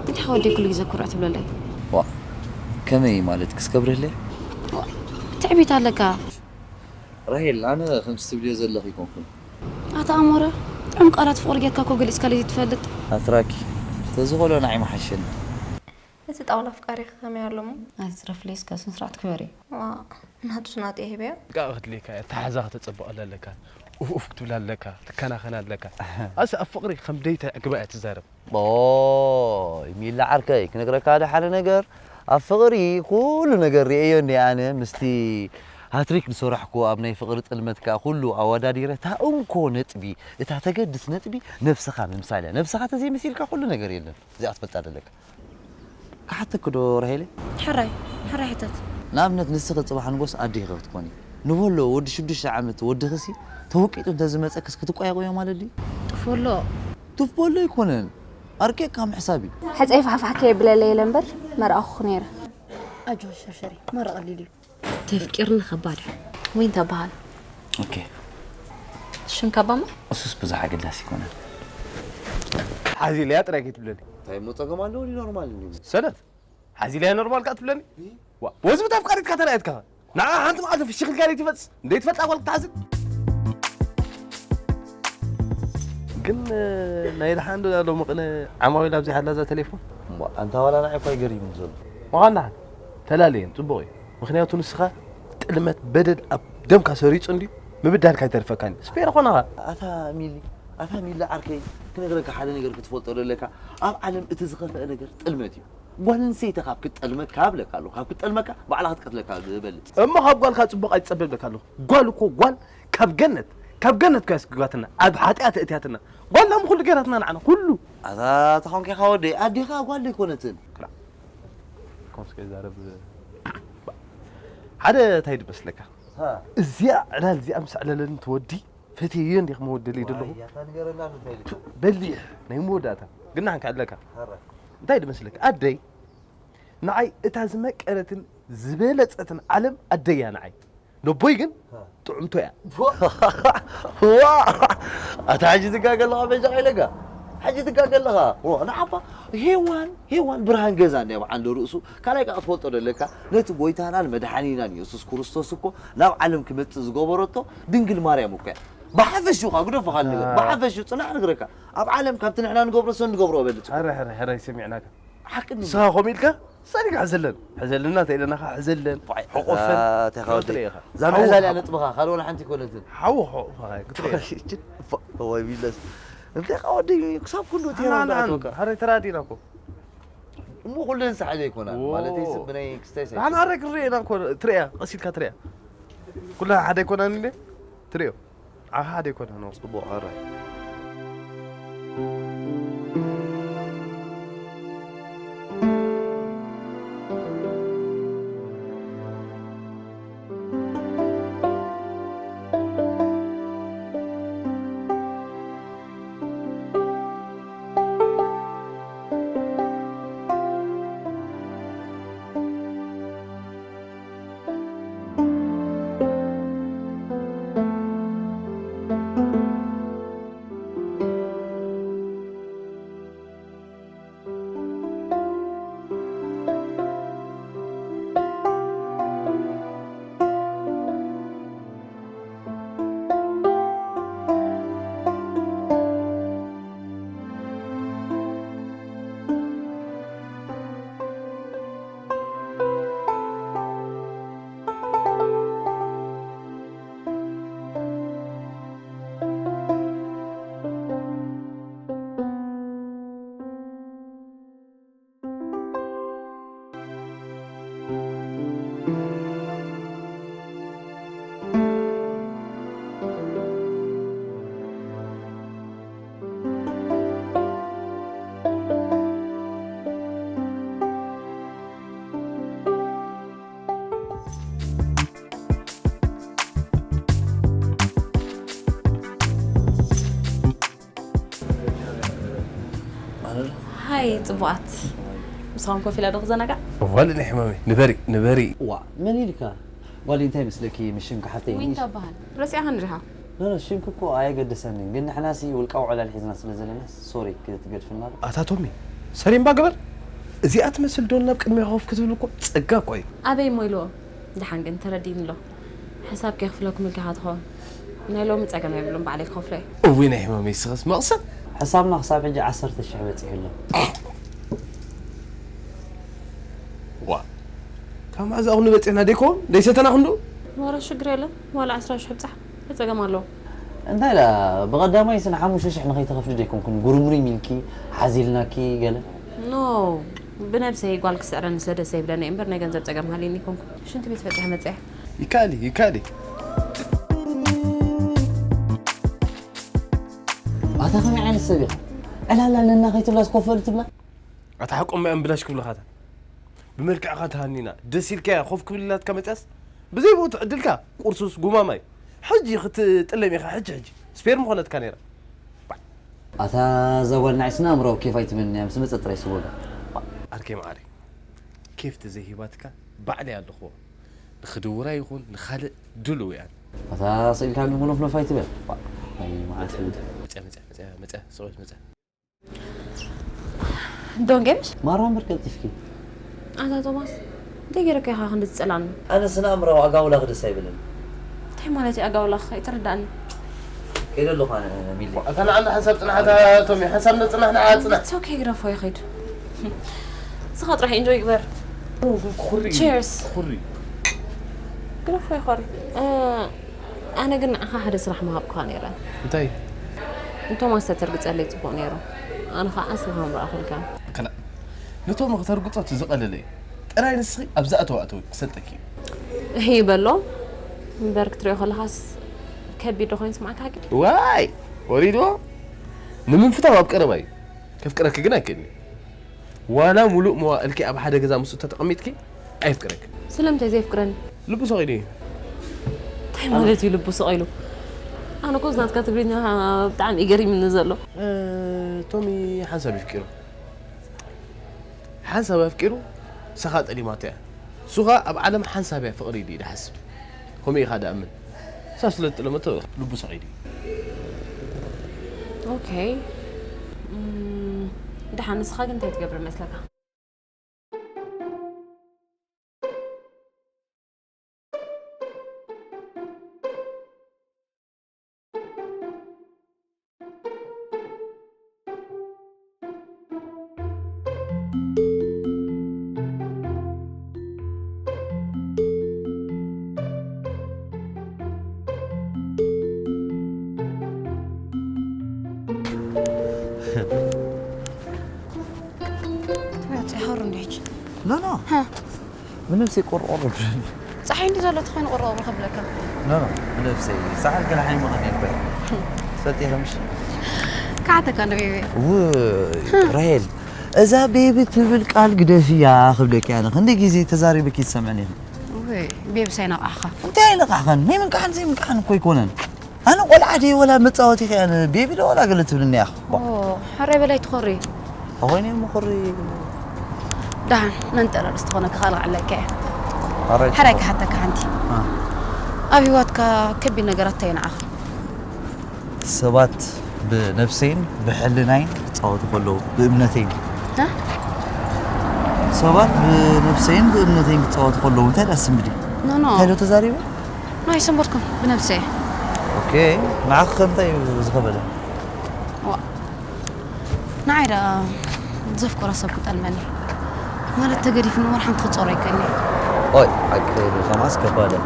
እንታይ ወደይ ኩሉ ግዜ ኩርዕ ትብለለይ? ዋ፣ ከመይ ማለት ክስከብርህለ? ትዕቢት ኣለካ። ራሄል፣ ኣነ ከምቲ ትብልዮ ዘለኺ ኣይኮንኩን። ኣታ ኣሞረ፣ ጥዑም ቃላት ፍቕሪ ጌርካ እኮ ገሊጽካለይ ዘይትፈልጥ። ኣትራኪ፣ ተዝኾሎ ንዓይ ምሓሸኒ። እቲ ጣውላ ኣፍቃሪኺ ከመይ ኣሎሞ? ኣይትጽረፍለይ እስከ፣ ስነ ስርዓት ክበሪ። ዋእ፣ ናቱስ ናተይ ሂበዮ። ጥንቃቐ ክድልየካ እያ፣ ኣተሓሕዛ ከተጽብቐላ ኣለካ፣ ኡፍ ኡፍ ክትብላ ኣለካ፣ ትከናኸና ኣለካ። ኣሰ ኣብ ፍቕሪ ከም ደይተ ግባ እያ ትዛረብ። ኦይ ሚላ ዓርከይ፣ ክነግረካ ደሓነ ነገር፣ ኣብ ፍቕሪ ኩሉ ነገር ርእየዮ እንድየ ኣነ፣ ምስቲ ሃትሪክ ዝሰራሕኩዎ ኣብ ናይ ፍቕሪ ጥልመት ከኣ ኩሉ ኣወዳዲረ፣ እታ እንኮ ነጥቢ፣ እታ ተገድስ ነጥቢ ነብስኻ ምምሳል እያ። ነብስኻ ተዘይመሲልካ ኩሉ ነገር የለን። እዚኣ ክትፈልጣ ደለካ። ክሓተኪ ዶ ራሄለይ? ሕራይ ሕራይ ሕተት። ንኣብነት ንስኺ ጽባሕ ንጎስ ኣዴኺ ክትኮኒ ንበሎ ወዲ ሽዱሽተ ዓመት ወድኺሲ ተወቂጡ እንተዝመጸክስ ክትቋየቑዮ ማለት ድዩ? ጡፍ በሎ። ጡፍ በሎ ኣይኮነን ኣርቂቕካ ምሕሳብ እዩ። ሕጸይ ፋሕፋሕ ከየብለለይ ኢለ እምበር መርኣኹኺ ነይረ። ኣጆኺ ሸርሸሪ መርዓ ቀሊል እዩ። ተፍቂርኒ ከባድ እዩ። ወይን ተበሃል። ኦኬ። ሽም ካባማ? እሱስ ብዙሕ ኣገዳሲ ኣይኮነን። ሓዚለያ ጥራይ ከይትብለኒ። እንታይ እሞ ጸገም ኣለዎ? ኖርማል እንዲ። ሰነት ሓዚለያ ኖርማል ከኣ ትብለኒ? ዋ፣ ወዚ ብታ ኣፍቃሪትካ ተራእየትካ ንዓ ሓንቲ መዓልቲ ፍሽኽ ኢልካ ደይትፈልጥ ደይትፈልጣ ጓል ክትሓዝል? ግን ናይ ደሓን ዶ ሎሚ ቅነ ዓማዊል ኣብዚሓላ እዛ ቴሌፎን? እሞ ኣንታ ዋላ ንዓይ እኳ እዩ ገሪሙኒ ዘሎ። ምዃን ደሓን ተላለየን ጽቡቕ እዩ። ምኽንያቱ ንስኻ ጥልመት በደል ኣብ ደምካ ሰሪጹ እንድዩ ምብዳልካ ኣይተርፈካን እዩ። ስፔር ኾነኻ። ኣታ ሚሊ ኣታ ሚሊ ዓርከይ ክነግረካ ሓደ ነገር ክትፈልጦ ዘለካ ኣብ ዓለም እቲ ዝኸፍአ ነገር ጥልመት እዩ። ጓል ኣንስተይቲ ካብ ክትጠልመካ እብለካ ኣለኹ ካብ ክትጠልመካ ባዕላ ክትቀትለካ ዝበልጽ። እሞ ካብ ጓልካ ጽቡቕ ኣይትጸበ እብለካ ኣለኹ። ጓል እኮ ጓል ካብ ገነት ካብ ገነት እኮ እያ ኣስጊጓትና ኣብ ሓጢኣት ኣእትያትና። ጓል ዳሞ ኩሉ ገይራትና ንዓና ኩሉ። ኣታ ተኾንካ ኢኻ ወደይ ኣዴኻ ጓል ኣይኮነትን። ክላ ኮምስከ ይዛረብ ሓደ እንታይ ድመስለካ እዚኣ ዕላል እዚኣ ምስ ኣዕለለኒ ትወዲ ፈትየዮ እንዲኽ መወደለይ ዘለኹ በሊሕ ናይ መወዳእታ ግናሕን ክዕለካ እንታይ ድመስለካ ኣደይ ንዓይ እታ ዝመቀረትን ዝበለፀትን ዓለም ኣደያ ንዓይ ነቦይ ግን ጥዑምቶ እያ ኣታ ሕጂ ትጋገ ኣለኻ በጃ ኢለካ ሕጂ ትጋገ ኣለኻ ንዓባ ሄዋን ሄዋን ብርሃን ገዛ እንድያ በዓል ርእሱ ካልኣይ ከዓ ክትፈልጦ ደለካ ነቲ ጎይታናን መድሓኒናን የሱስ ክርስቶስ እኮ ናብ ዓለም ክመፅእ ዝገበረቶ ድንግል ማርያም እኮ እያ ብሓፈሽኡ ከዓ ግደፎ ካልእ ነገር ብሓፈሽኡ ፅናሕ ንግረካ ኣብ ዓለም ካብቲ ንሕና ንገብሮ ሰብ ንገብሮ በልፅ ሕራይ ሕራይ ሕራይ ሰሚዕናካ ሓቂ ንስኻ ከምኡ ኢልካ ሳዲግ ሕዘለን፣ ሕዘልና ተኢለናኻ፣ ሕዘለን፣ ዋይ፣ ሕቆፈን፣ ኣታ ኢኻ ወደይ። ክትርኢ ኢኻ። እዛ ሓው፣ ምሕዛል እያ ሓው። ነጥብኻ፣ ካልእ ወላ ሓንቲ ኣይኮነትን። ሓው፣ ሓው፣ ሓው፣ ክትርኢ ኢኻ። እፎ፣ እፎ፣ ወይ ቢለስ። እንታይ ኢኻ ወደይ፣ ክሳብ ክንዱ እቲ ኣና፣ ኣና፣ ኣና። ኣትወካ። ሃረ ተራዲና እኮ። እሞ ኩለን ሳሕል ኣይኮናን። ዎ። ማለተይ፣ ስብ ብናይ ክስታይ ሳይ ኣና፣ ኣይኮናን። ሃረ ክንርኢ ኢና እኮ፣ ትርእያ፣ ቀስ ኢልካ ትርእያ። ኩለን ሓደ ኣይኮናን እንዴ? ትርእዮ። ዓኻ ሓደ ኣይኮነ ነው። ጽቡቕ፣ ሕራይ። ሃይ ጽቡቓት፣ ምሳኹም ኮፍ ኢላ ዶ ክዘናጋዕ? እዋል ናይ ሕማመይ፣ ንበሪ፣ ንበሪ። ዋ፣ መን ኢልካ? ጓል እንታይ መስለኪ? ምስ ሽምካ ሓፍተይ ዊንታ ይንሽ? በሃል። ረሲዕኻ ንዲኻ? ኖ፣ ኖ፣ ሽምኪ እኮ ኣየገደሰንን፣ ግን ንሕናሲ ውልቃዊ ዕላል ሒዝና ስለ ዘለና፣ ሶሪ ክትገድፍና ዶ? ኣታ ቶሚ፣ ሰሪምባ ግበር። እዚኣ ትመስል ዶል ናብ ቅድሚኻ ኮፍ ክትብል እኮ ጸጋ እኮ እዩ። ኣበይ እሞ ኢልዎ? ደሓን ግን ተረዲእኒ ኣሎ። ሕሳብ ከየኽፍለኩም ኢልካ ኢኻ ትኸውን። ናይ ሎሚ ጸገም የብሉን፣ ባዕለይ ክኸፍሎ እየ። እውይ ናይ ሕማመይ፣ ስኸስ መቕሰን። ሕሳብና ክሳብ ሕጂ ዓሰርተ ሽሕ በጺሑ ኣሎ። ዋ፣ ካብ መዓዝ ኣኹኒ በጺሕና ደይኮን? ደይሰተና ክንዱ? ወረ ሽግር የለን፣ ዋላ ዕስራ ሽሕ ብጻሕ። እንታይ ጸገም ኣለዎ? እንታይ ደኣ፣ ብቐዳማይስ ንሓሙሽተ ሽሕ ንኸይትኸፍሊ ደይኮንኩን ጉርምሪም ኢልኪ ሓዚልናኪ ገለ? ኖ፣ ብነብሰይ ጓል ክስዕረኒ ስለ ደስ ዘይብለኒ እምበር ናይ ገንዘብ ጸገም ሃልዩኒ ኣይኮንኩን። ሽንቲ ቤት በጺሐ መጸ እየ። ይከኣል እዩ፣ ይከኣል እዩ። ኣታ ከመይ ዓይነት ሰብ ኢኻ? ዕላል ኣለና ከይትብላስ ኮፍ በሉ ትብላ? ኣታ ሓቆም እምብላሽ ክብልኻታ። ብመልክዕኻ ተሃኒና፣ ደስ ኢልካያ ኮፍ ክብል ኢላትካ መጽያስ፣ ብዘይ ብኡ ትዕድልካ ቁርሱስ ጉማማይ። ሕጂ ክትጥለም ኢኻ፣ ሕጂ፣ ሕጂ። ስፔርም ኮነትካ ነይራ። ባዕ። ኣታ እዛ ጓል ንዓይስ ንኣእምሮኣዊ ኬፍ ኣይትበኒ እያ፣ ምስ መጸት ጥራይ ስጎጋ። ዓርከይ መዓረይ፣ ኬፍ ተዘይሂባትካ ባዕለይ ኣለኽዎ። ንኽድውራ ይኹን ንኻልእ ድሉው እያ። ኣታ ስኢልካ ንጉኖፍኖፍ ኣይትበል። ባዕ። ናይ መዓት ህብድ። መጸ፣ መጸ፣ መጸ፣ መጸ፣ ስቕ በል፣ መጸ። ዶን ጌምሽ? ማራ እምበር ቀልጢፍኪ። ኣታ ቶማስ፣ እንታይ ገይረካ ኢኻ ክንዲ ትጸልኣኒ? ኣነ ስነ ኣእምራዊ ኣጋውላኺ ደስ ኣይብለኒ። እንታይ ማለት እዩ ኣጋውላኺ? ኣይተረዳእኒ። ከይደ ኣለኹ ኣነ ሚሊ። ኣታ ንዓና ሓንሳብ ጽናሕ፣ ኣታ ቶሚ፣ ሓንሳብ ንጽናሕ፣ ንዓ ጽናሕ። It's okay፣ ግደፎ ይኸይድ። ንስኻ ጥራሕ ኢንጆይ ግበር። ኩሪ፣ Cheers። ኩሪ። ግደፎ ይኸሪ። እ፣ ኣነ ግን ንዓኻ ሓደ ስራሕ ምሃብኩኻ ነይረ። እንታይ? ንቶማስ ተተርግጸለይ ጽቡቕ ነይሩ። ኣነ ኸዓ ንስኻ ምረኣኹልካ። ከላ፣ ንቶሚ ከተርግጾ እቲ ዝቐለለ እዩ። ጥራይ ንስኺ ኣብዛ እተው ኣተው ክሰጠኪ እዩ። እሂ በሎ። እምበር ክትሪኦ ከለኻስ ከቢድ ዶ ኮይኑ ይስምዓካ ግን? ዋይ! ወሪድዎ? ንምፍታው ኣብ ቀረባ እዩ። ከፍቅረኪ ግን ኣይክእልን እዩ። ዋላ ሙሉእ መዋእልኪ ኣብ ሓደ ገዛ ምስኡ ተተቐሚጥኪ ኣየፍቅረኪ። ስለምንታይ ዘየፍቅረኒ? ልቡ ሰቒሉ እዩ። እንታይ ማለት እዩ ልቡ ሰቒሉ? ኣነ እኮ ናትካ ትግርኛ ብጣዕሚ እዩ ገሪምኒ ዘሎ። እ፣ ቶሚ ሓንሳብ የፍቂሩ። ሓንሳብ ኣፍቂሩ ንሳኻ ጠሊማቶ እያ። ንሱ ኸኣ ኣብ ዓለም ሓንሳብ እያ ፍቕሪ ኢሉ እዩ ዝሓስብ። ከምኡ ኢኻ ድኣምን። ንሳ ስለ ዝጠለመቶ ልቡ ሰቒሉ እዩ። ኦኬ። እም፣ ደሓን ንስኻ ግን እንታይ ትገብር መስለካ? ኖ ኖ። ብነብሰይ ቆርቆሮ። ፀሓይ እንዲ ዘሎ ተኾይኑ ቆርቆሮ ከብለካ። ኖ ኖ፣ ብነብሰይ። ፀሓይ ገለ ሓይመቐኒ እኮ እየ። ትፈልጢ ኢኺ ምሽ? ክሓተካ እንዶ ቤቢ። ውይ፣ ራሄል፣ እዛ ቤቢ ትብል ቃል ግደፍያ ክብለኪ ኣነ። ክንደይ ግዜ ተዛሪበኪ ትሰምዕኒ ኢኺ? ውይ፣ ቤቢ ሳይነቕዓኻ። እንታይ ኣይነቕሕኸን? ናይ ምንቃሕን ዘይምንቃሕን እኮ ኣይኮነን። ኣነ ቆልዓ ድየ ወላ መጻወቲ እየ? ኣነ ቤቢ ዶ ወላ ገለ ትብልኒ እያ። ኦ፣ ሕራይ በላይ ትኾሪ። ኣኾይነ ምኹሪ። ደሓን፣ ነንጠረር ዝተኾነ ክኻልዕ ኣለካ እየ። ሕራይ ሕራይ ትኾሪ። ክሓተካ ሓንቲ። አ። ኣብ ህይወትካ ከቢድ ነገራት እንታይ እዩ ንዓኻ? ሰባት ብነብሰይን ብሕልናይን ክጻወቱ ከለዉ፣ ብእምነተይን። እ? ሰባት ብነብሰይን ብእምነተይን ክጻወቱ ከለዉ እንታይ ደኣ ስምዲ? ኖ፣ ኖ። እንታይ ዶ ተዛሪበ? ኖ፣ ኣይሰንበድኩን፣ ብነብሰይ። ኦኬ፣ ንዓኺ ከ እንታይ እዩ ዝኸበደ? ዋ፣ ንዓይ ደኣ ዘፍቅሮ ሰብ ክጠልመኒ። ማለት ተገዲፍኒ ወላ ሓንቲ ክጾሮ ኣይክእልን'የ። ኦይ፣ ሓቂ ከማስ ከባድ እያ።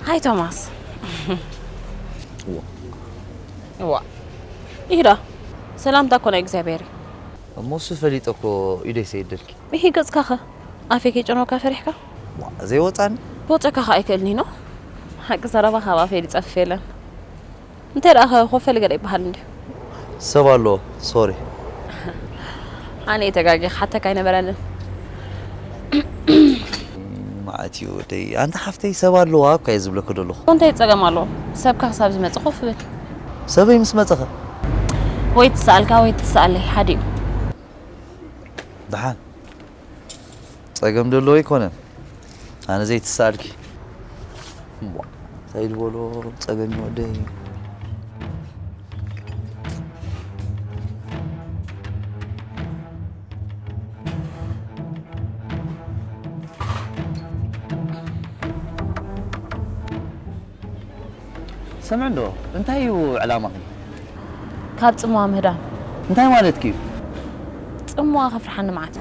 ሃይ ቶማስ። እዋ። እዋ። ይዳ። ሰላምታ እኮ ናይ እግዚኣብሔር እዩ። እሞ እሱ ፈሊጠ እኮ ኢደይ ሰይደልኪ። ይሄ ገጽካኸ ኣፌ ከይጨነወካ ፈሪሕካ? ዋ፣ ዘይወጻኒ። ክወጸካ ከኣ ኣይክእልኒ ነው። ሓቂ ዘረባ ካብ ኣፌ ዝጸፍፍ የለን። እንታይ ደኣ ኮፈል ገለ ይበሃል እንድዩ። ሰብ ኣለዎ፣ ሶሪ። ኣነ እየ ተጋጊ፣ ክሓተካ ኣይነበረንን። መዓት እዩ ወደይ። ኣንታ ሓፍተይ ሰብ ኣለዋ እኳ እየ ዝብለኪ ዘለኹ። እንታይ ጸገም ኣለዎ? ሰብካ ክሳብ ዝመጽእ ኮፍ ብል። ሰበይ ምስ መጸኸ? ወይ ትሰኣልካ ወይ ትሰኣለይ፣ ሓደ እዩ። ደሓን። ጸገም ደለዎ ኣይኮነን። ኣነ ዘይትሰኣልኪ። እምቧ፣ እንታይ ዝበሎ ጸገም እዩ ወደይ። ስምዒ እንዶ፣ እንታይ እዩ ዕላማኺ? ካብ ጽምዋ ምህዳን። እንታይ ማለትኪ እዩ? ጽምዋ ከፍርሓኒ መዓት።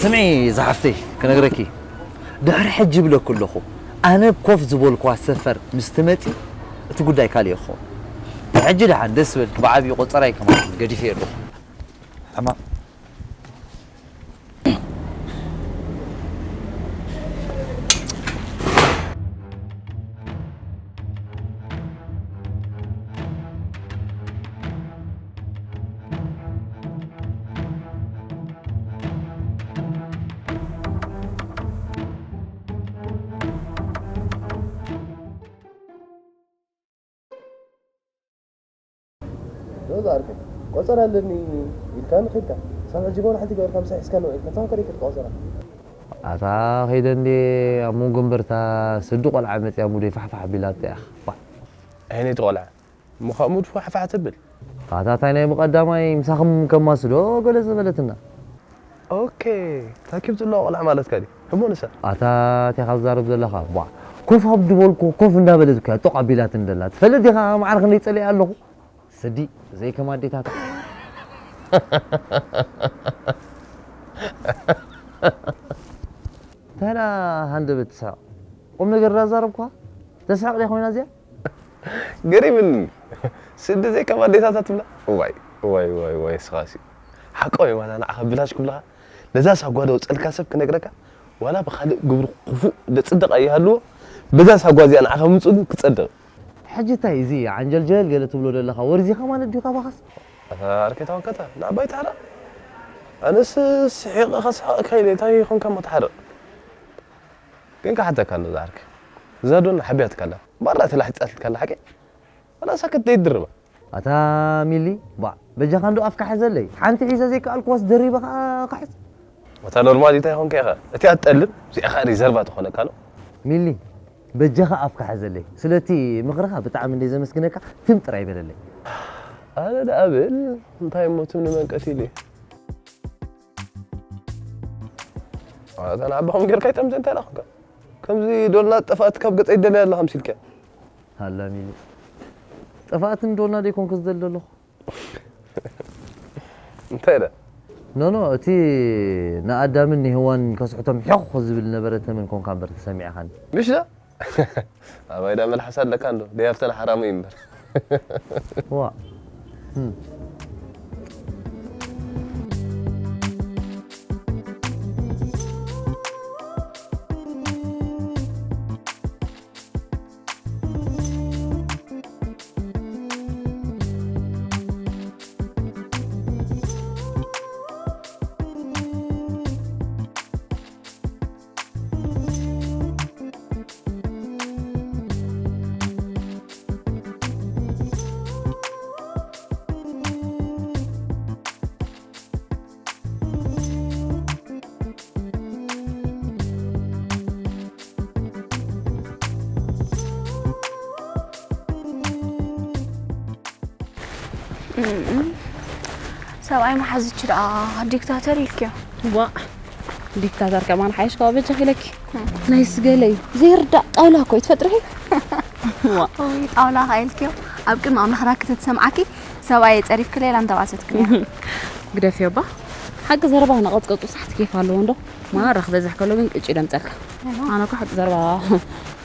ስምዒ ዝሓፍተይ፣ ክነግረኪ፣ ድሕሪ ሕጂ ይብለኪ ኣለኹ፣ ኣነ ኮፍ ዝበልኩዋ ሰፈር ምስ ትመጺ፣ እቲ ጉዳይ ካልእ ይኸውን። ሕጂ ደሓን ደስ በልኪ፣ ብዓብዩ ቆጸራይ ከማን ገዲፈዮ ኣለኹ። ሕማቕ። ዶ ዝኣርከይ፣ ቆጸራ ኣለኒ ኢልካ ንኸድካ፣ ሳብ ሕጂ ጓል ሓንቲ ገበርካ ምሳሕ ሒዝካ ንውዒልካ፣ እንታይ ከሪክልካ ቆጸራ? ኣታ ኸይደ እንዴ፣ ኣብ መንጎ እምበርታ ስዲ ቆልዓ መጽያ ሙደይ ፋሕፋሕ ቢላቶ እያ። ባ። ኣየነይቲ ቆልዓ? እሞ ካብ ሙድ ፋሕፋሕ ትብል? ኣታ ታይ ናይ ብቐዳማይ ምሳኹም ከማስዶ ገለ ዝበለትና። ኦኬ፣ ታኪብ ዘለዋ ቆልዓ ማለትካ ድዩ? እሞ ንሳ? ኣታ እንታይ ካብ ትዛረብ ዘለኻ? ቧ፣ ኮፍ ኣብ ዝበልኩ ኮፍ እንዳበለት እኮ እያ ጦቕ ኣቢላትኒ ዘላ። ትፈልጥ ዲኻ መዓር ክንደይ ጸሊኣ ኣለኹ? ስዲ፣ ዘይከም ኣዴታት። እንታይ ደኣ ሃንደበት ትስሕቕ? ቁም ነገር ዳ ዛረብኩኻ? ተስሕቕ ድያ ኮይና እዚኣ? ገሪምኒ። ስዲ ዘይከም ኣዴታታ ትብላ። እዋይ እዋይ እዋይ እዋይ ስኻሲ ሓቆ እየ ዋላ ንዓኻ ብላሽ ክብልኻ ነዛ ሳጓ ደውፀልካ ሰብ ክነግረካ ዋላ ብኻልእ ግብሪ ክፉእ ደፅደቕ ኣይሃልዎ በዛ ሳጓ እዚኣ ንዓኻ ምምፅኡ ግን ክፀድቕ። ሕጂ እንታይ እዚ ዓንጀልጀል ገለ ትብሎ ዘለኻ ወርዚኻ ማለት ድዩ ካባኻስ? ኣታ ኣርኬታ ወከታ ንዓባይ ታራ ኣነስ ስሒቐ ከስሕቐካ ኢለ እንታይ ይኾንካ ሞ ተሓርቕ። ግን ክሓተካ ኣሎ ዝዓርከይ እዛ ዶና ሓቢያትካ ኣላ ማራ ተላሕፃትልካ ኣላ ሓቂ ዋላ ሳክት ደይድርባ። ኣታ ሚሊ ባዕ በጃኻ እንዶ ኣፍካ ሕዘለይ ሓንቲ ሒዘ ዘይከኣልኩዋስ ደሪበ ከዓ ክሕዝ። ኣታ ኖርማል እንታይ ይኾንካ ኢኻ እቲ ኣትጠልብ እዚኣ ከዓ ሪዘርቫ ትኾነካ ኣሎ። ሚሊ በጃኻ ኣፍካ ሕዘለይ ስለቲ ምኽርኻ ብጣዕሚ እንደ ዘመስግነካ ትም ጥራይ በለለይ። ኣነ ደኣ ብል እንታይ እሞ ትም ንመንቀት ኢሉ ኣታ ንዓባኹም ጌርካ ይጠምዘ እንታይ ዳኹምካ ከምዚ ዶልና ጠፋእቲ ካብ ገጸ ይደለያ ኣለኻ ምሲልካ። ሃላ ሚሊ ጠፋእትን ዶልና ደይኮንኩ ዝደሊ ዘለኹ። እንታይ ደ ኖኖ እቲ ንኣዳምን ንህዋን ከስሕቶም ሕኹ ዝብል ነበረ ተመን ኮንካ እምበር ተሰሚዕኻኒ። ምሽ ዳ ኣባይ ዳ መልሓስ ኣለካ እንዶ ደይ ኣብተን ሓራሙ እዩ እምበር። ዋ ሰብኣይ መሓዝች ደኣ ዲክታተር ኢልክዮ። ዋ ዲክታተር ከማን ሓይሽ ካብ በጃ ኢለኪ። ናይ ስገለይ ዘይርዳእ ጣውላ እኮ ይትፈጥሪ። ዋ ጣውላ ኢልክዮ ኣብ ቅድሚ ኣምላኽ ራኪ ተትሰምዓኪ ሰብኣይ ጸሪፍኪ ሌላ እንተባሰትክን እያ። ግደፍዮ ባ ሓቂ ዘረባ ነቐጥቀጡ ሳሕቲ ኬፍ ኣለዎ እንዶ ማራ ክበዝሕ ከሎ ግን ቅጭ ደምፀልካ። ኣነ እኮ ሓቂ ዘረባ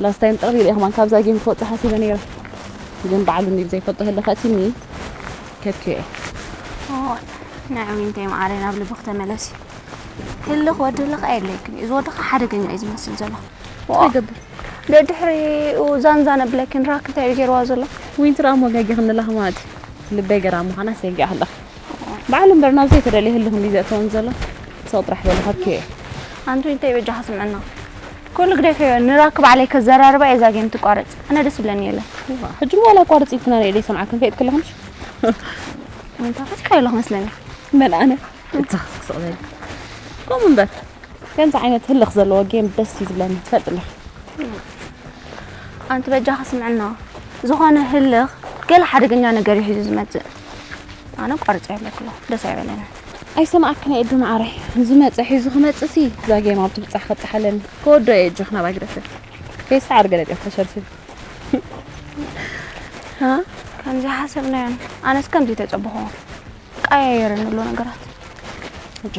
ላስት ታይም ጥቕሊል እየ ከማን ካብዛ ጌም ክወፅእ ሓሲበ ነይረ። ግን ባዕሉ እንዲ ብዘይፈልጦ ህልኽ ኣእትዩኒ ከብክዮ እየ። ኦይ፣ ናይ ዊንተይ መዓረይ ናብ ልብኺ ተመለሲ። ህልኽ ወዲ ህልኽ ኣየድለይክን እዩ። እዚ ወዲ ኸዓ ሓደገኛ እዩ ዝመስል ዘሎ። እንታይ ይገብር? ደድሕሪኡ ዛንዛን ኣብለክን ራክ እንታይ እዩ ገይርዋ ዘሎ? ዊንቲ ደኣ እሞ ገጊኽኒ ኣለኺ ማለት እዩ። ልበይ ገራም ምዃና ሰጊኣ ኣለኺ። በዓል እምበር ናብ ዘይተደልየ ህልኽ እንድዩ ዘእተወኒ ዘሎ። ስቕ ጥራሕ በሊ ከብክዮ እየ። ኣንቲ እንታይ በጃኻ ስምዕና። ኩሉ ግደፈዮ ንራክ ባዕለይ ከዘራርባ እየ እዛ ጌም ትቋረጽ። ኣነ ደስ ይብለኒ የለን። ሕጂ እሞ ዋላ ኣቋርጺ ኢልክና ርኤ ደይሰምዓክን ከይድ ከለኹ ምሽ? እንታይ ፈቲካ የለኹ መስለኒ። መን ኣነ? እትኽስክስቕ በሊ። ከምኡ እምበር ከምዚ ዓይነት ህልኽ ዘለዎ ጌም ደስ እዩ ዝብለኒ ትፈልጢ ኣለኺ። ኣንቲ በጃኺ ስምዕና ዝኾነ ህልኽ ገለ ሓደገኛ ነገር እዩ ሒዙ ዝመጽእ። ኣነ ቋርጽ ኣለኩ ደስ ኣይበለኒ። ኣይሰማዕክን እየ ዶ መዓረይ ዝመጸ ሒዙ ክመጽእ ሲ እዛ ጌም ኣብ ትብጻሕ ከብጽሓለኒ ከወዶ እየ እጆኽ ናባ ግደፈ ፌስታ ዓርገለጥ እየ ተሸርሽር። ከምዚ ሓሰብናዮን ኣነስ ከምዚ ተጸበኹ። ቀያየርን ኣሎ ነገራት። ሕጂ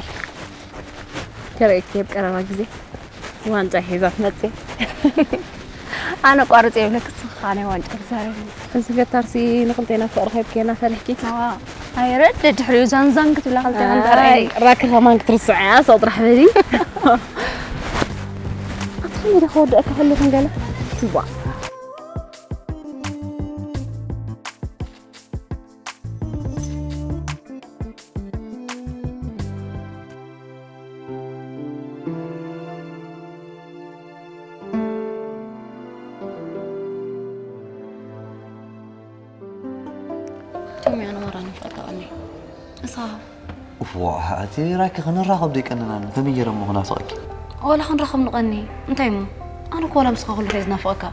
ከርእየኪ ኣብ ቀረባ ግዜ ዋንጫ ሒዛ ትመጽእ። ኣነ ቋርጽ የብለክ ስኻ ናይ ዋንጫ ትዛረብ። እዚ ገታርሲ ንክልቴና ፍቕሪ ከይብኬና ፈሪሕኪ። ኣዋ ኣይረድ ድሕሪኡ ዛንዛን ክትብላ ክልቴና ንጠራይ። ራኪ ከማን ክትርስዐያ ሰው ጥራሕ በሊ። ኣትኸሚ ዶ ከወድአካ ከለኹን ገለ ትዋ ቶሚ ኣነ ማራ ንፍቐካ ቀኒ እሳ እፎ ኣቲ ራኪ ክንራኸብ ደይቀንናን ከመይ ገይረ እሞ ክናፍቐኪ ዋላ ክንራኸብ ንቐኒ እንታይ እሞ ኣነ እኮ ዋላ ምስኻ ኩሉ ሒዝ ናፍቐካ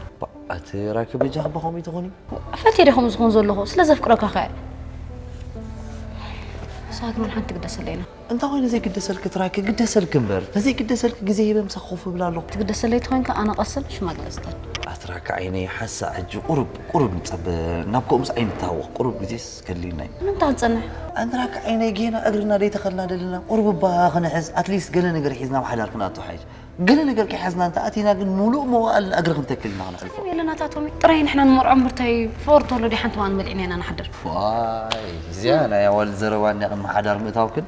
ኣቲ ራኪ በጃ ክባ ከምኡ ትኾኒ ፈትየ ደ ከምኡ ዝኾን ዘለኹ ስለ ዘፍቅረካ ከ እሳ ግን ሓንቲ ግደሰለይና እንታይ ኮይነ ዘይግደሰልኪ ትራይ ክግደሰልኪ እምበር ተዘይግደሰልኪ ግዜ ሂበ ምሳኺ ኮፍ እብል ኣለኹ። ትግደሰለይ ተኾይንካ ኣነ ቀስን ሽማግለ ስደድ። ኣትራካ ዓይነይ ሓሳ ሕጂ ቁሩብ ቁሩብ ንጸበ ናብ ከምኡስ ኣይንተሃወኽ ቁሩብ ግዜስ ከድልየና እዩ። ንምንታይ ንጸንሕ? ኣንትራካ ዓይነይ ጌና እግርና ደይተኸልና ደለና ቁሩብ እባ ክንሕዝ ኣትሊስት ገለ ነገር ሒዝና ኣብ ሓዳር ክንኣቱ ሓይሽ። ገለ ነገር ከይሓዝና እንተ ኣቲና ግን፣ ሙሉእ መዋእልና እግሪ ክንተክል ኢና ክነሕልፎ። ጸገም የለን ኣታ ቶሚ። ጥራይ ንሕና ንመርዖ ምርታይ ፍቕሪ ተሎ ድዩ ሓንቲ እዋን በሊዕና ኢና ንሓድር። ዋይ፣ እዚኣ ናይ ኣዋልድ ዘረባ እንድያ። ቅድሚ ሓዳር ምእታውክን፣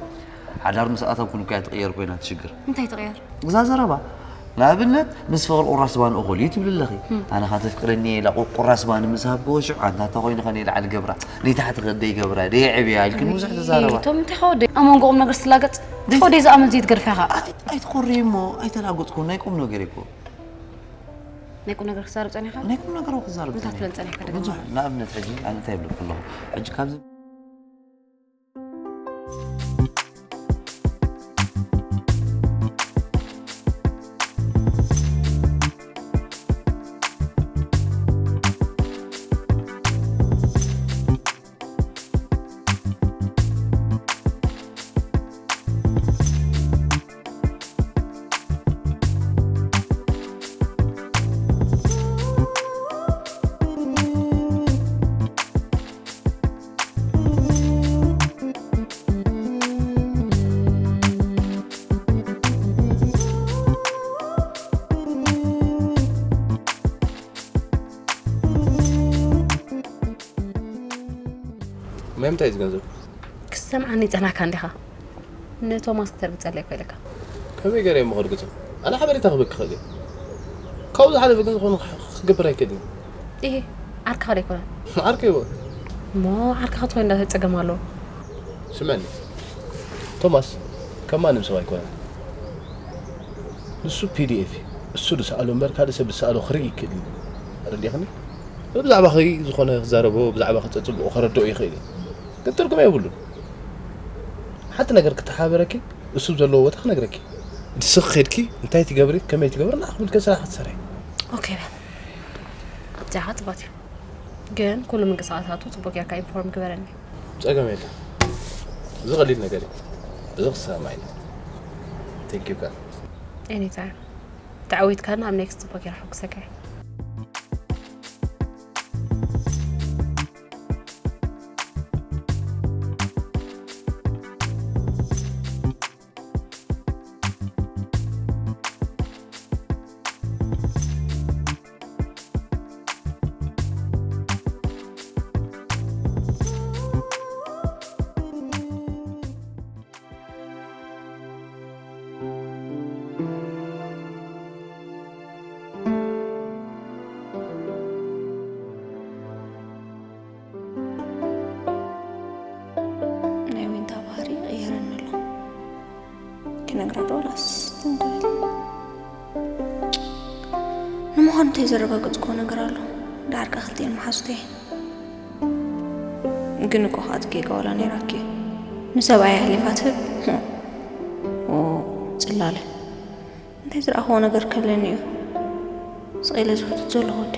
ሓዳር ምስ ኣተውክን እኮ እያ ትቕየር ኮይና ትሽግር። እንታይ ትቕየር? እዛ ዘረባ። ንኣብነት፣ ምስ ፍቕሪ ቁራስ ባኒ እኹል እዩ ትብሊ ኣለኺ። ኣነ ኸኣ ተፍቅረኒ እየ ኢላ ቁ-፣ ቁራስ ባኒ ምስ ሃብክዎ፣ ሽዑ ኣንታ እንታይ ኮይኑ ኸ ንላዕሊ ገብራ፣ ንታሕቲ ከ ደይገብራ፣ ደየዕብያ ኢልክን ብዙሕ ትዛረባ። ቶም እንታይ ኸ ወደይ ኣብ መንጎ ቁም ነገር ስትላገጽ፣ እንታይ ኸ ወደይ ዝኣምን ዘይትገርፍ ኢኻ? ኣቲ-፣ ኣይትኾርይ እሞ፣ ኣይተላገጽኩን፣ ናይ ቁም ነገር እኮ። ናይ ቁም ነገር ክዛረብ ጸኒኻ? ናይ ቁም ነገር ክዛረብ እንታይ ጸኒኻ? ትብለን ጸኒኻ ብዙሕ፣ ንኣብነት ሕጂ ኣነ እንታይ ይብለኩ ኣለኹ? ሕጂ ካብዚ መምታይ እዩ ዝገንዘብ? ክሰምዓኒ ጸናካ እንዲኻ። ንቶማስ ክተርግጸለይ እኮ ኢለካ። ከመይ ገይረ እሞ ከርግጾ? ኣነ ሓበሬታ ክህበኪ ይኽእል እየ። ካብኡ ዝሓለፈ ግን ዝኾነ ክገብር ኣይክእልን። እሂ፣ ዓርክኻ ዶ ኣይኮነን? ዓርከይ እወ። እሞ ዓርክኻ ትኾይን እንታይ ጸገም ኣለዎ? ስምዕኒ፣ ቶማስ ከም ማንም ሰብ ኣይኮነን። ንሱ ፒ ዲ ኤፍ እዩ። እሱ ዝሰኣሎ እምበር ካልእ ሰብ ዝሰኣሎ ክርኢ ይክእል እዩ። ተረዲእኽኒ? ብዛዕባኺ ዝኾነ ክዛረቦ፣ ብዛዕባኺ ጸጽብቑ ከረድኦ ይኽእል እዩ። ግን ትርጉም የብሉን። ሓንቲ ነገር ክተሓባበረኪ፣ እሱ ዘለዎ ቦታ ክነግረኪ። ንስኺ ኬድኪ እንታይ ትገብሪ፣ ከመይ ትገብሪ፣ ንዓኺ ምልከት ስራሕ ክትሰርሒ። ኦኬ በል። ብዛዕባ ጽቡቕ እዩ። ግን ኩሉ ምንቅስቓሳቱ ጽቡቕ ጌርካ ኢንፎርም ግበረኒ። ጸገም የለን። እዚ ቀሊል ነገር እዩ። እዚ ክሰማማዕ እዩ። ቴንክ ዩ ካል። ኤኒታይም። ተዓዊትካና ኣብ ኔክስት ጽቡቕ ጌረ ከሐጉሰካ እየ። ናይ ዊንታ ባህሪ ይቕየረኒ ኣሎ። ክነግራ ዶ ወላስ ትም ክብል? ንምዃኑ እንታይ ዘረጋገጽክዎ ነገር ኣሎ? ደሓር ከኣ ክልቲኤን መሓዙተይ። ግን እኮ ከኣ እቲ ጌጋ ዋላ ነይራኪ። ንሰብኣይ ኣሕሊፋ ትህብ? ኦ፣ ጽላለ። እንታይ ዝረኣኽዎ ነገር ክህልኒ እዩ? ስቕ ኢለ ዝሕትት ዘለኹ ወዲ።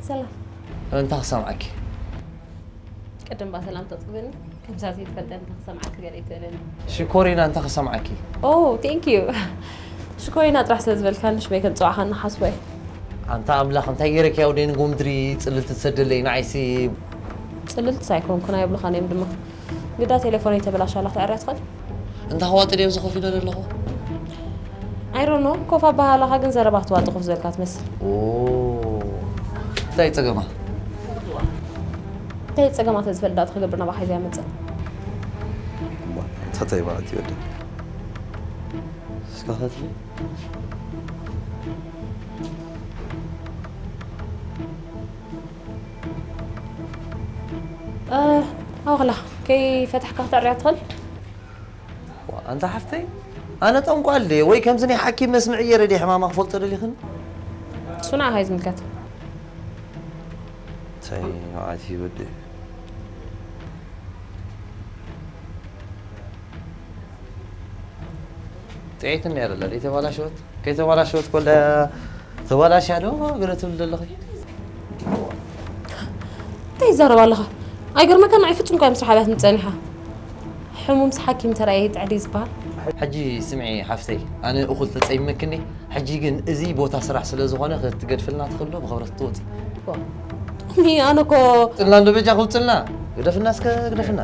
ሰላም። እንታይ ክሰምዓኪ? ቅድም ባ ሰላም ተጽበኒ። ከምሳ ዘይትፈልጠኒ እንታይ ክሰምዓኪ ገለ ይትበለኒ። ሽኮሪና እንታይ ክሰምዓኪ? ኦ፣ ቴንክ ዩ። ሽኮሪና ጥራሕ ስለ ዝበልካኒ ሽመይ ከም ጽዋዕካ እናሓስቦ እየ። ኣንታ ኣምላኽ፣ እንታይ ገይረኪ? ያው ደን ጎምድሪ ጽልልቲ ትሰደለይ ንዓይሲ። ጽልልቲ ሳይኮንኩን ኣይብሉኻን እዮም ድማ። ግዳ ቴሌፎነይ ተበላሻላ ክትዕርያ ትኽእል? እንታ ክዋጥር እየ ኣብዚ ኮፍ ኢለ ዘለኹ? I don't know፣ ኮፍ ኣበሃህላኻ ግን ዘረባ ክትዋጥ ኮፍ ዝበልካ ትመስል። ኦ፣ እንታይ ጸገማ? እንታይ ጸገማ ተዝፈልጥ ዳኣ ትኽገብር ናባኻ ሒዘያ መጽእ? እዋ፣ እንታይ በዓልቲ ወዲ? እስካ ፈትሊ? እ፣ ኣዋኽላ፣ ከይፈታሕካ ክተዕርያ ትኽእል? ዋ፣ ኣንታ ሓፍተይ፣ ኣነ ጠንቋል ድየ? ወይ ከምዚ ናይ ሓኪም መስምዕ እየ ረድየ ሕማማ ክፈልጦ ደሊኽን? እሱ ንዓኻ እዩ ዝምልከት። እንታይ መዓት እዩ ወዲ? ጥዕይቲ እኒኣ ደላ፣ ደይ ተባላሸወት? ከይተባላሸወት ኮላ ተባላሽያ ዶ ገለ ትብል ዘለኺ? እንታይ ይዛረብ ኣለኻ? ኣይገርመካን? ንዓይ ፍጹም እኳ ምስ ሓብያት ንጸኒሓ። ሕሙምስ ሓኪም ተራእየ ይጥዕድ እዩ ዝበሃል። ሕጂ ስምዒ ሓፍተይ፣ ኣነ እኹል ተጸይመክኒ። ሕጂ ግን እዚ ቦታ ስራሕ ስለ ዝኾነ ክትገድፍልና ትኽእሊ ዶ? ብኽብረት ትወጺ። ዋ፣ ሎሚ ኣነ እኮ ጥልና እንዶ በጃ ክውጽልና። ግደፍና እስከ፣ ግደፍና።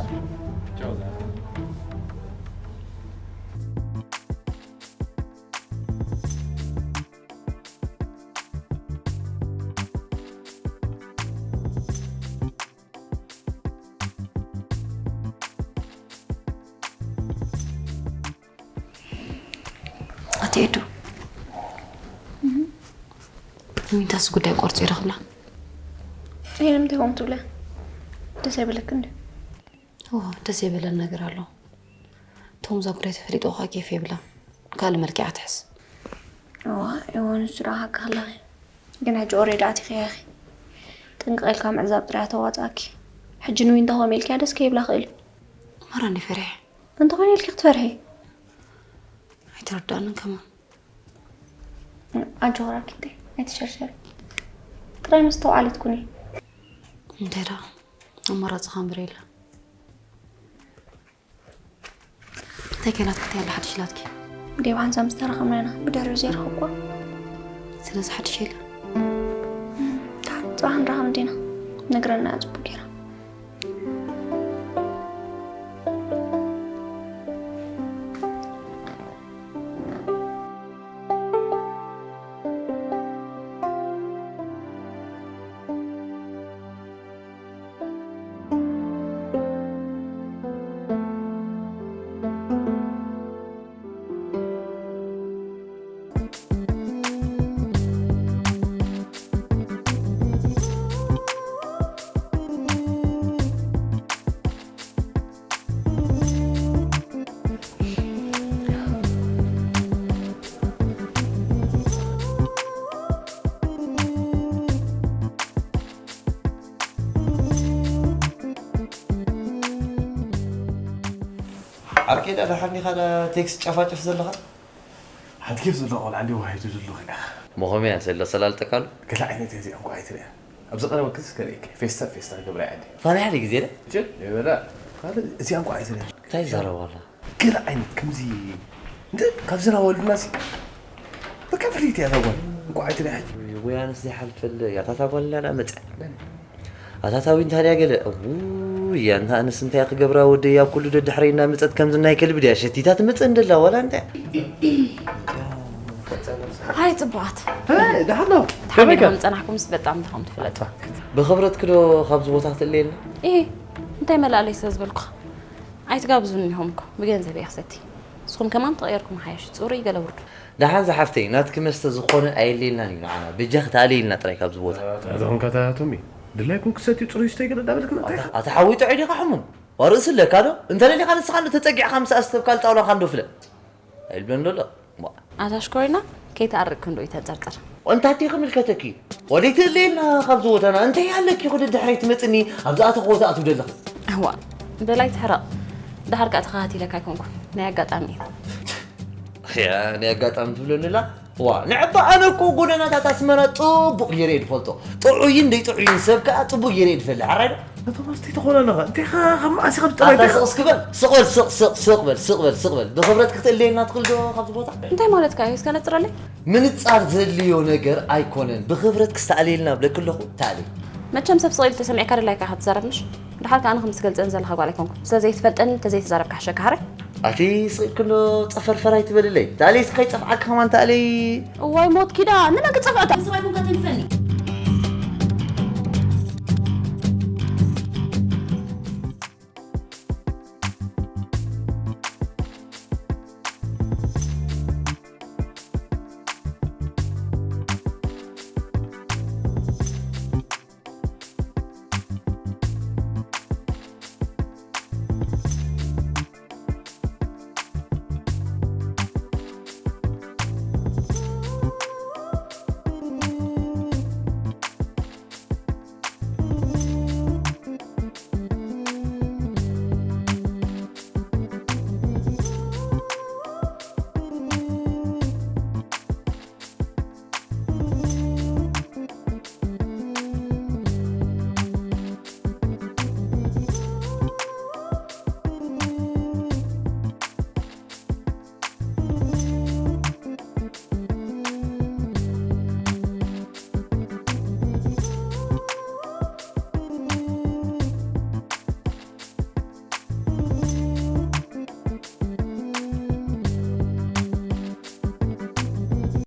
ኣቲ ኤዱ፣ ሚንታስ ጉዳይ ቆርጹ ይረኽብላ። ይሄ ንምንታይ ከምኡ ትብለ? ደስ ኣይበለክን ድዩ? እዎ፣ ደስ ዘይበለን ነገር ኣሎ። ቶም እዛ ጉዳይ ተፈሊጡ ኸዓ ኬፍ የብላን። ካልእ መልክዕ ትሕዝ። እዋ፣ እዎ፣ ንሱ ደኣ ሓቂ ኣለኺ። ግን ሕጂ ኦሬዲ ኣቲኺ ኢኺ። ጥንቅቕ ኢልካ ምዕዛብ ጥራይ ተዋጻእኪ። ሕጂ ንዊንታ ከምኡ ኢልክያ ደስ ከይብላ ክእል እዩ። ማራ እንዲ ፈሪሐ። እንተኾይነ ኢልኪ ክትፈርሒ። ኣይተረዳእንን ከማን። ኣጆኺ ራኪተይ፣ ኣይትሸርሸሪ። ጥራይ መስተውዓሊት ኩኒ። እንታይ ደኣ ኣማራጺ ከ እምበር የለን። እንታይ ከይናትኪ እንታይ ኣላ ሓድሽ ኢላትኪ? ዴብ ሓንሳብ ምስ ተራኸብና ኢና ብድሕሪኡ ዘይረኸብኳ። ስለዚ ሓድሽ የለን? እም፣ ደሓን ጽባሕ ንራኸብ እንዲና። ነግረና እያ ጽቡቕ ጌራ። ዓርከይ፣ ዳ ደሓር ዲኻ? ዳ ቴክስት ጨፋጨፍ ዘለኻ? ሓንቲ ኬፍ ዘሎ ቆልዓ እንዲ ዋሂዱ ዘሎ ኺና። ሞኾምያ፣ ሰለ ሰላልጠካሉ? ገለ ዓይነት እያ እዚኣ እንኳ ኣይትርእያ። ኣብዚ ቀረባ ክስ ከርእየኪ። ፌስታ ፌስታ ክገብራ እያ እንዲ። ፋርያ ዲ ግዜ ደ? ችል፣ ይበላ። ካልእ እዚኣ እንኳ ኣይትርእያ። እንታይ ይዛረቡ ኣላ? ገለ ዓይነት ከምዚ እንደ ካብዚ ናወልና ሲ በቃ ፍልይቲ እያ እዛ ጓል። እንኳ ኣይትርእያ ሕጂ። ወይ ኣነስ ዘይሓልፈለ እያ። እታ ጓል እንዳመጸ። ኣታታዊ እንታድያ ገለ፣ እውይ፣ ኣንታ ኣነስ እንታይ ክገብራ ወደይ ኣብ ኩሉ ደድሕረይ እናመጸት ከምዚ ናይ ከልቢ ድያ ሸቲታ ትመጽእ እንደላ ዋላ እንታይ? ሃይ ጽቡቓት። ሃይ፣ ደሓን ዶ? ተሓሚልኩም ከመይ ከ? ዝጸናሕኩምስ በጣም ዲኹም ትፍለጡ። ብኽብረትኪ ዶ ካብዚ ቦታ ክትእለየልና? ኢሂ፣ እንታይ መላእለይ ስለ ዝበልኩ። ኣይትጋብዙኒ ኢኹም እኮ፣ ብገንዘብ እየ ክሰቲ። ንስኹም ከማን ተቐየርኩም ሓይሽ፣ ጽሩይ ገለ ውርዱ። ደሓን ዝሓፍተይ፣ ናትኪ መስተ ዝኾነ ኣየድልየናን እዩ ንዓና። በጃኺ ተኣለይልና ጥራይ ካብዚ ቦታ። ኣታ፣ ኣታ፣ ኣታ፣ ቶሚ፣ ድላይኩም ክሰትዩ ጽሩይ ስተ ገለ እንዳበልክና እንታይ ኣታ፣ ኣታ ሓወይ ጥዑይ ዲኻ ሕሙም? ዋ ርእሲ ኣለካ ዶ? እንተ ደሊኻ ንስኻ እንዶ ተጸጊዕካ ምስ ኣስተብካል ጣውላኻ እንዶ ፍለጥ። ኣይብለን ዶ ኣሎ? ዋ። ኣታ ሽኮሪና፣ ከይትኣርቅ ክንዶ ይተንጸርጸር። እንታይ ክምልከተኪ? ወደይ ትእለየልና ካብዚ ቦታና። እንታይ ኣለኪ? ኩሉ ድሕረይ ትመጽኒ፣ ኣብዚ ኣተኹ ትኣትው ደለኻ። እዋ፣ በላይ ትሕረቕ። ደሓር ከኣ ተኸታቲለካ ኣይኮንኩን። ናይ ኣጋጣሚ እዩ። ያ፣ ናይ ኣጋጣሚ ትብለኒ ኣላ? ዋ፣ ንዕባ ኣነ እኮ ጎደናታት ኣስመራ ጽቡቕ ገይረ እየ ዝፈልጦ። ጥዑይን ደይጥዑይን ሰብ ከኣ ጽቡቕ ገይረ እየ ዝፈልጥ። ሓራይ ዶ? ነቶም ኣስተይ ተኾነ ኣለኻ። እንታይ ኸ፣ ከም መዓስ ኢኻ ብጠባይ ኣታ እንታይ ስቕ እስኪ በል። ስቕ በል፣ ስቕ፣ ስቕ፣ ስቕ በል፣ ስቕ በል፣ ስቕ በል። ብኽብረት ክትእለየና ትኽእል ዶ ካብዚ ቦታ? እንታይ ማለትካ እዩ? እስከ ነጽረለይ። ምንጻር ዘድልዮ ነገር ኣይኮነን። ብኽብረት ክስተኣለየልና ብለኪ ኣለኹ፣ ተኣለይ። መቸም ሰብ ስቕ ኢሉ ተሰሚዕካ ድላይካ ኢኻ ትዛረብ፣ ምሽ? ደሓር ከኣ ኣነ ከም ትገልጸኒ ዘለኻ ጓል ኣይኮንኩን። ስለ ዘይትፈልጠኒ እንተዘይተዛረብካ ሕሸካ፣ ሓራይ? ኣቲ ስቕ ኢልኪ እንዶ ጸፈርፈር ኣይትበልለይ። ተኣለይ እስከ ከይጸፍዓኪ ከማን ተኣለይ። እዋይ ሞት ኪዳ፣ ንመን ክጸፍዐካ? ንስኻ ይኹን